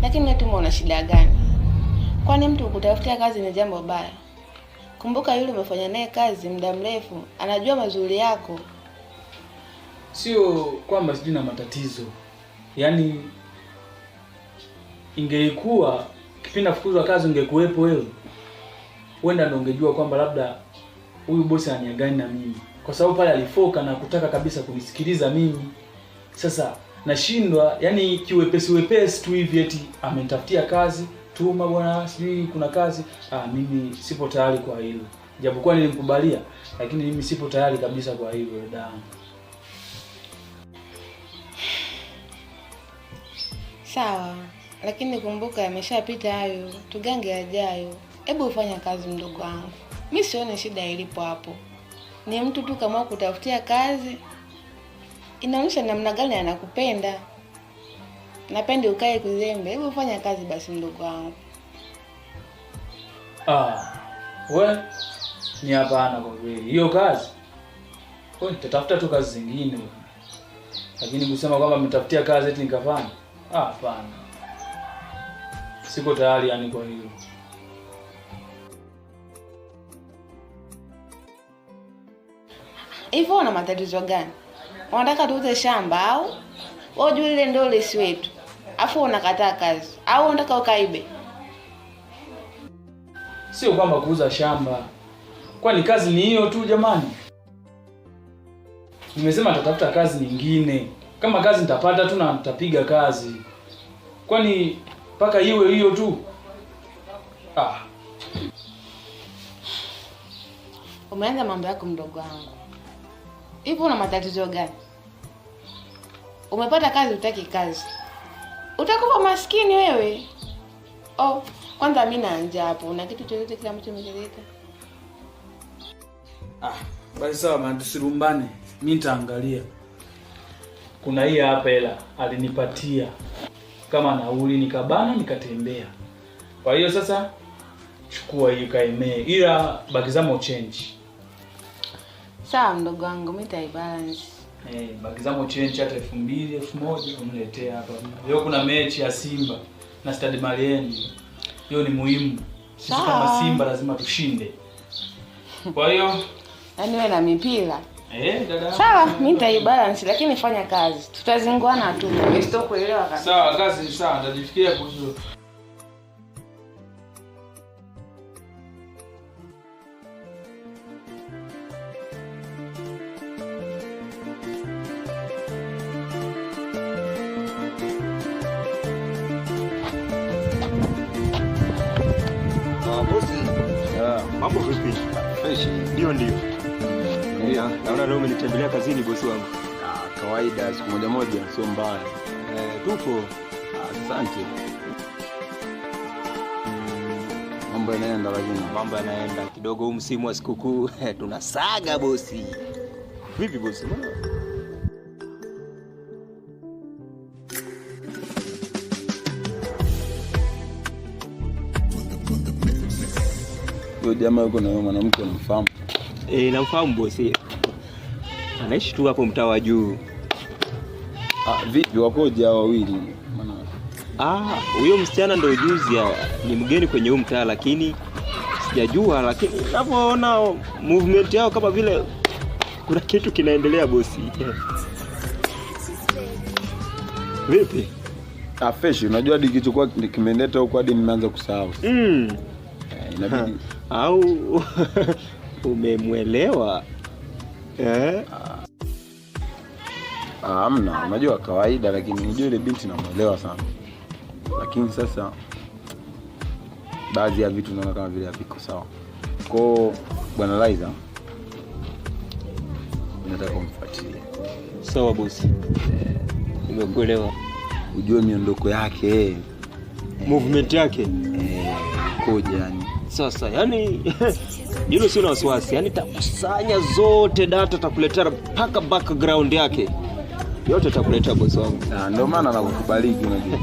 Lakini wewe Tuma, una shida gani? Kwani mtu kutafutia kazi ni jambo baya? Kumbuka yule umefanya naye kazi muda mrefu, anajua mazuri yako. Sio kwamba sijui na matatizo, yaani ingelikuwa kipindi nafukuzwa kazi ungekuwepo wewe, huenda ndo ungejua kwamba labda huyu bosi ana nia gani na mimi, kwa sababu pale alifoka na kutaka kabisa kunisikiliza mimi. Sasa nashindwa, yani kiwepesi wepesi tu hivi eti amenitafutia kazi, Tuma bwana, sijui kuna kazi. Ah, mimi sipo tayari kwa hilo, japokuwa nilimkubalia, lakini mimi sipo tayari kabisa kwa hilo dadangu. Sawa, lakini kumbuka yameshapita hayo, tugange yajayo. Hebu ufanya kazi mdogo wangu, mi sioni shida ilipo hapo. Ni mtu tu kama kutafutia kazi, inaonyesha namna gani anakupenda. Napende ukae kuzembe. Hebu fanya kazi basi mdogo wangu. Ah, we ni hapana kwa kweli. Hiyo kazi we nitatafuta tu kazi zingine, lakini kusema kwamba mtafutia kazi eti nikafanya, ah, hapana, siko tayari yani kwa hiyo. Hivyo una matatizo gani? Unataka tuuze shamba au wewe juu ile ndio lesi wetu, afu unakataa kazi au unataka ukaibe? Sio kwamba kuuza shamba, kwani kazi ni hiyo tu jamani. Nimesema nitatafuta kazi nyingine, kama kazi nitapata tu na nitapiga kazi, kwani mpaka iwe hiyo tu? Ah, Umeanza mambo yako mdogo wangu. Hivyo una matatizo gani? Umepata kazi, utaki kazi, utakufa maskini wewe. Oh, kwanza mimi na njaa hapo. Una kitu chochote kile ambacho umekileta? Ah, basi sawa bana, tusilumbane. Mimi nitaangalia. Kuna hii hapa hela alinipatia kama nauli, nikabana nikatembea. Kwa hiyo sasa chukua hiyo kaemee, ila bakizamo change. Sawa mdogo wangu, mimi nitaibalance. Eh, bakizamo change hata 2000, 1000 umletee hapa. Leo kuna mechi ya Simba na Stade Malien. Hiyo ni muhimu. Sisi kama Simba lazima tushinde. Kwa hiyo Yaani wewe na mipira. Dada. Sawa, mimi nitaibalance lakini fanya kazi. Tutazinguana tu. Mimi sitokuelewa kabisa. Sawa, kazi ni sawa, nitajifikiria kuhusu. Bosi, mambo vipi? Fresh. Ndio ndio. Ndio. Naona leo umenitembelea kazini bosi wangu. Ah, kawaida siku moja moja sio mbaya. Tupo. Asante. Mambo yanaenda lakini. Mambo yanaenda kidogo, huu msimu wa sikukuu tunasaga bosi. Vipi bosi? Mbona Huyo jamaa yuko na huyo mwanamke unamfahamu? Namfahamu bosi. Anaishi tu hapo mtaa wa juu. Ah, vipi wakoje hao wawili? Maana Ah, huyo msichana ndio juzi ni mgeni kwenye huu mtaa, lakini sijajua, lakini ninavyoona movement yao kama vile kuna kitu kinaendelea bosi. Vipi? Ah, fresh, unajua hadi kilichokuwa kimeleta huko hadi nimeanza kusahau. Inabidi Au umemwelewa? Eh? Ah, hamna, unajua kawaida, lakini unajua ile binti namuelewa sana. Lakini sasa baadhi ya vitu naona kama vile haviko sawa. Kwa bwana Liza, nataka umfuatilie. Sawa bosi. Nimekuelewa. Ujue miondoko yake, Movement yake. Koje yani. Sasa yani hilo sio na wasiwasi, yani takusanya zote data, takuletea mpaka background yake yote takuletea bosi wangu. Ah, ndio maana nakukubaliki unajua.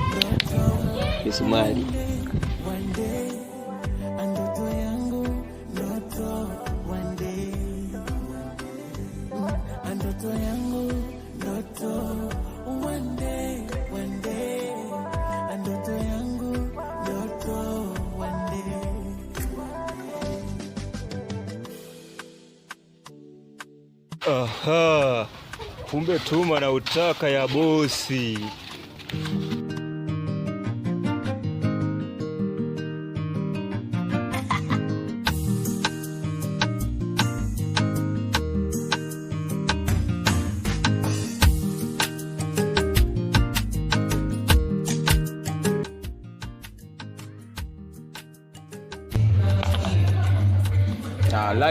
Misumari. Ndoto yangu ndoto one day, ndoto yangu ndoto one day, one day, ndoto yangu. Aha, kumbe tuma na utaka ya bosi.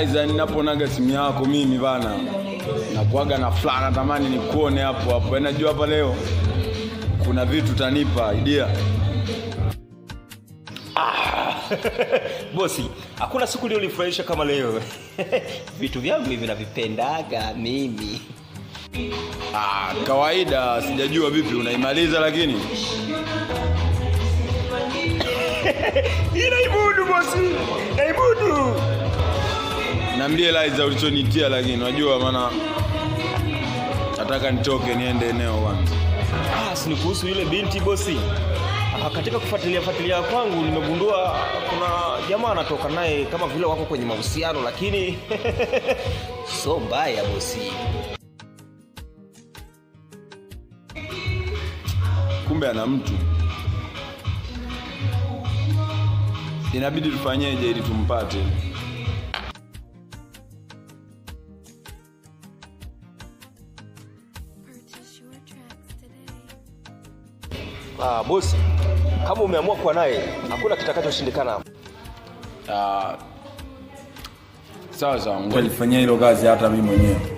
Liza, ninaponaga simu yako mimi bana nakuaga na furaha, natamani nikuone hapo hapo. Najua hapa leo kuna vitu utanipa idea. Bosi, hakuna siku iliyonifurahisha kama leo. Vitu vyangu hivi navipendaga mimi. Kawaida, sijajua vipi unaimaliza lakini. Inaibudu bosi, naibudu. Niambie Liza ulichonitia lakini unajua maana nataka nitoke niende eneo kwanza. Si ni kuhusu yule binti bosi. Katika kufuatilia kwangu nimegundua kuna jamaa anatoka naye kama vile wako kwenye mahusiano, lakini so mbaya bosi. Kumbe ana mtu. Inabidi tufanyeje ili tumpate? Bosi, kama umeamua kuwa naye, hakuna kitakachoshindikana. Sawa sawa, ngoja nifanyie hilo kazi hata mimi mwenyewe.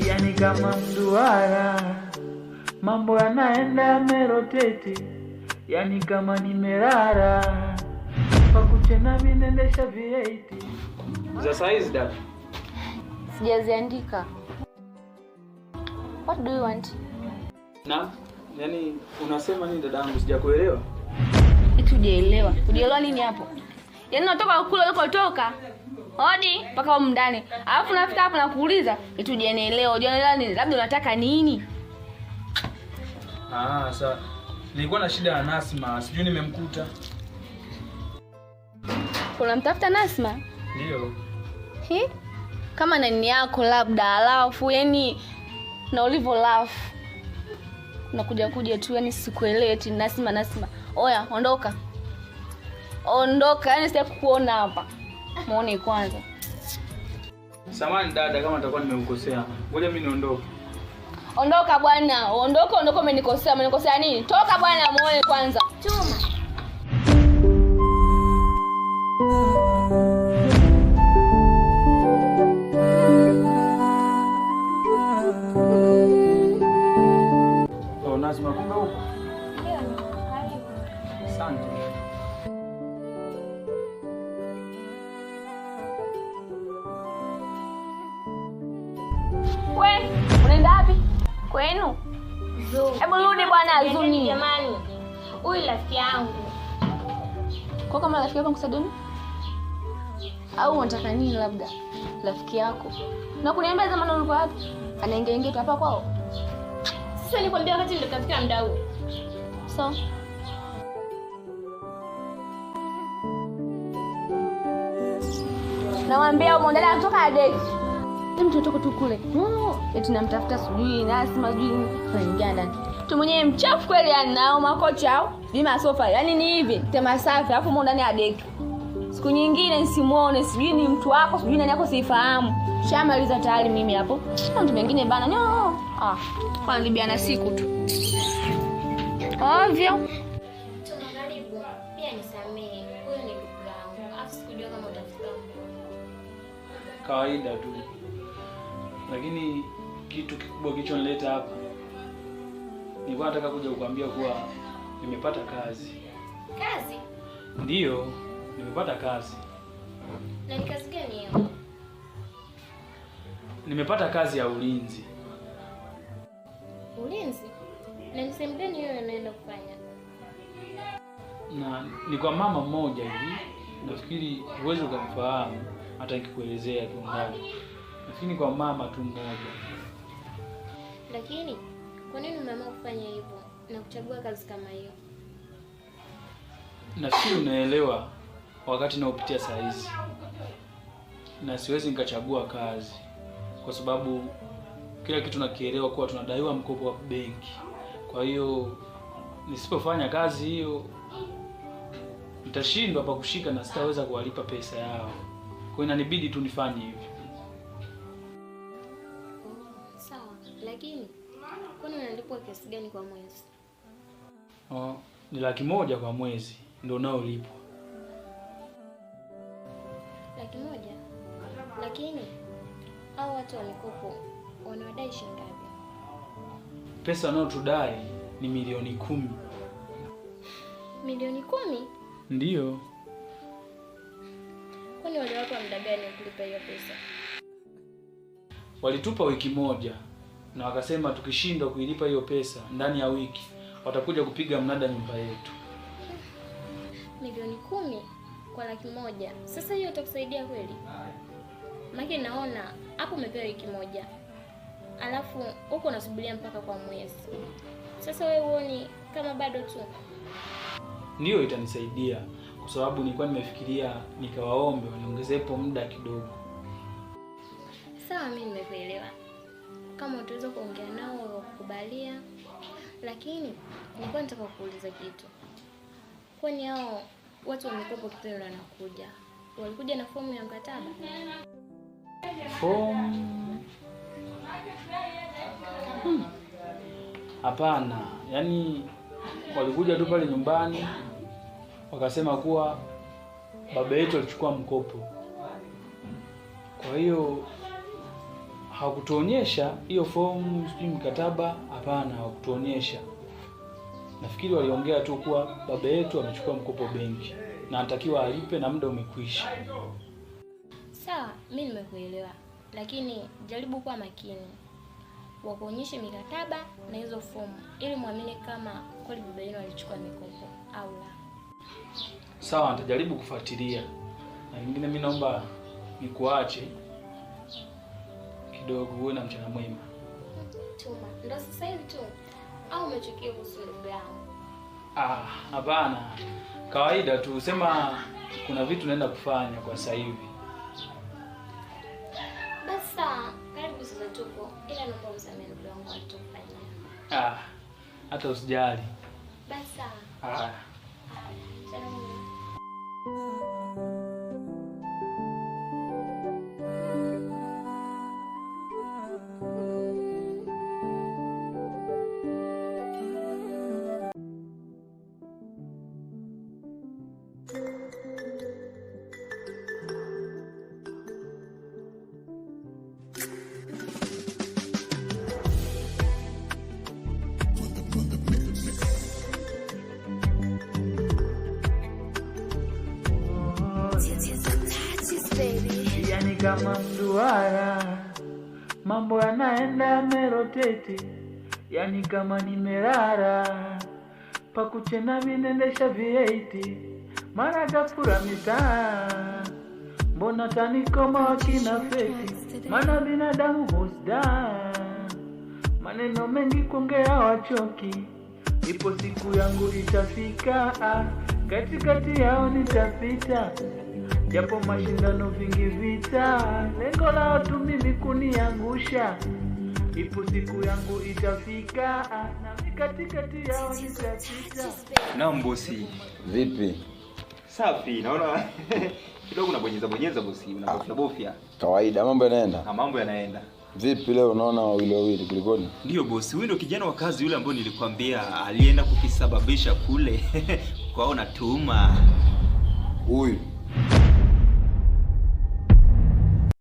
Yani kama mduara, mambo yanaenda yameroteti, yani kama nimerara, pakuchena mimi nendesha V8. Za size dada? Sijaziandika. What do you want? Na, yani unasema nini dadangu, sijakuelewa? Eti hujaelewa. Hujaelewa nini hapo? Yaani unatoka kule ulikotoka hodi mpaka huko ndani. Alafu nafika hapo nakuuliza, eti hujanielewa. Hujanielewa nini? Labda unataka nini? Sasa nilikuwa na shida ya Nasma, sijui nimemkuta. Unamtafuta Nasma? Ndio. Hi? Kama nani yako labda, alafu yani na ulivyo laugh. Unakuja kuja tu yani sikuelewi eti Nasma Nasma. Oya, ondoka. Ondoka, yani sitaki kukuona hapa. Muone kwanza. Samahani dada kama nitakuwa nimekukosea. Ngoja mimi niondoke. Ondoka bwana, ondoka, ondoka, umenikosea. Umenikosea nini? Toka bwana, muone kwanza. Chuma. Oh, Nazima kumbe huko. Ndio, karibu. Asante. We, unaenda wapi? Kwenu? Hebu rudi bwana Zuni. Jamani, huyu rafiki yangu. Kwa kama rafiki yako nikusaidie? Au unataka nini labda? Rafiki yako. Na kuniambia zamani ulikuwa wapi? Anaingia ingia tu hapa kwao. Sasa nilikwambia wakati ndio kafika muda huu. So namwambia umeondoka kutoka adeki. Mtu kutoka tu kule. Eti namtafuta sijui Nasma sijui tunaingia ndani. Tu mwenyewe mchafu kweli yani nao makocha au bima sofa. Yaani ni hivi, tema safi alafu muone ndani adeki. Siku nyingine nisimuone, sijui ni mtu wako, sijui nani yako sifahamu. Shamaliza tayari mimi hapo. Mtu mwingine bana. No. Kwa nilibiana siku tu. Ovyo. Tuma karibu. Pia nisamee. Huyo ni ndugu yangu. Afu sikujua kama utafika. Kawaida tu. Lakini kitu kikubwa kilichonileta hapa, nilikuwa nataka kuja kukuambia kuwa nimepata kazi. Kazi? Ndio, nimepata kazi. Na ni kazi gani hiyo? Nimepata kazi ya ulinzi. Ulinzi? Na ni sehemu gani hiyo unaenda kufanya? Na ni kwa mama mmoja hivi, nafikiri huwezi ukamfahamu hata nikikuelezea tu ndani. Nafikiri ni kwa mama tu mmoja. Lakini kwa nini umeamua kufanya hivyo na kuchagua kazi kama hiyo? Nafikiri unaelewa wakati naopitia saa hizi, na siwezi nikachagua kazi kwa sababu kila kitu nakielewa kuwa tunadaiwa mkopo wa benki. Kwa hiyo nisipofanya kazi hiyo nitashindwa pa kushika na sitaweza kuwalipa pesa yao. Kwa hiyo inanibidi tu nifanye hivyo. Sawa, lakini kwani unalipwa kiasi gani kwa mwezi? Oh, ni 100,000 kwa mwezi ndio unaolipwa. 100,000? Lakini hao watu wa mikopo wanawadai shilingi ngapi? Pesa wanayotudai ni 10,000,000. 10,000,000? Ndiyo. Kwani waliwapa muda gani kulipa hiyo pesa? Walitupa wiki moja na wakasema tukishindwa kuilipa hiyo pesa ndani ya wiki watakuja kupiga mnada nyumba yetu. 10,000,000 kwa 100,000. Sasa hiyo itakusaidia kweli? Maana naona hapo umepewa wiki moja, alafu huko unasubiria mpaka kwa mwezi. Sasa wewe huoni kama bado tu? Ndiyo, itanisaidia kwa sababu nilikuwa nimefikiria nikawaombe waniongezeepo muda kidogo. Sawa, mimi nimekuelewa. Kama utaweza kuongea nao wakukubalia. Lakini nilikuwa nataka kukuuliza kitu. Kwani hao watu wa mikopo kipindi wanakuja, walikuja na fomu ya mkataba? Fomu? Hapana, yaani walikuja tu pale nyumbani wakasema kuwa baba yetu alichukua mkopo. Kwa hiyo hawakutuonyesha hiyo fomu, sijui mkataba, hapana, hawakutuonyesha. Nafikiri waliongea tu kuwa baba yetu amechukua mkopo benki na anatakiwa alipe na muda umekwisha. Sawa, mimi nimekuelewa. Lakini jaribu kuwa makini, wakuonyeshe mikataba na hizo fomu ili muamini kama kweli baba yenu alichukua mikopo au la. Sawa, nitajaribu kufuatilia. Na nyingine mimi naomba nikuache kidogo, uwe na mchana mwema. Tuma, ndio sasa hivi tu au umechukia kuhusu ndugu yangu? Ah, hapana. Kawaida tu, sema kuna vitu naenda kufanya kwa sasa hivi. Basi sawa, karibu sasa tupo. Ila naomba unisamehe ndugu yangu alitokufanyia. Ah, hata usijali. Basi sawa. Ah. Mchana mwema. Yani kama mduara, mambo yanaenda yameroteti, yani kama nimerara, pakuchena minendesha V8, mara gafura mitaa, mbona tanikoma wakina feti, mana binadamu husda, maneno mengi kuongea wachoki, ipo siku yangu itafika, katikati yao nitapita. Japo mashindano vingi vita, lengo lao tu mimi kuniangusha. Ipo siku yangu itafika, na katikati yao nitapita. Naam bosi. Vipi? Safi, naona kidogo unabonyeza bonyeza bosi, unabofya bofya. Kawaida, mambo yanaenda. Na mambo yanaenda. Vipi leo unaona wawili wawili kulikoni? Ndio bosi, huyu ndio kijana wa kazi yule ambaye nilikwambia alienda kukisababisha kule. Kwao natuma. Huyu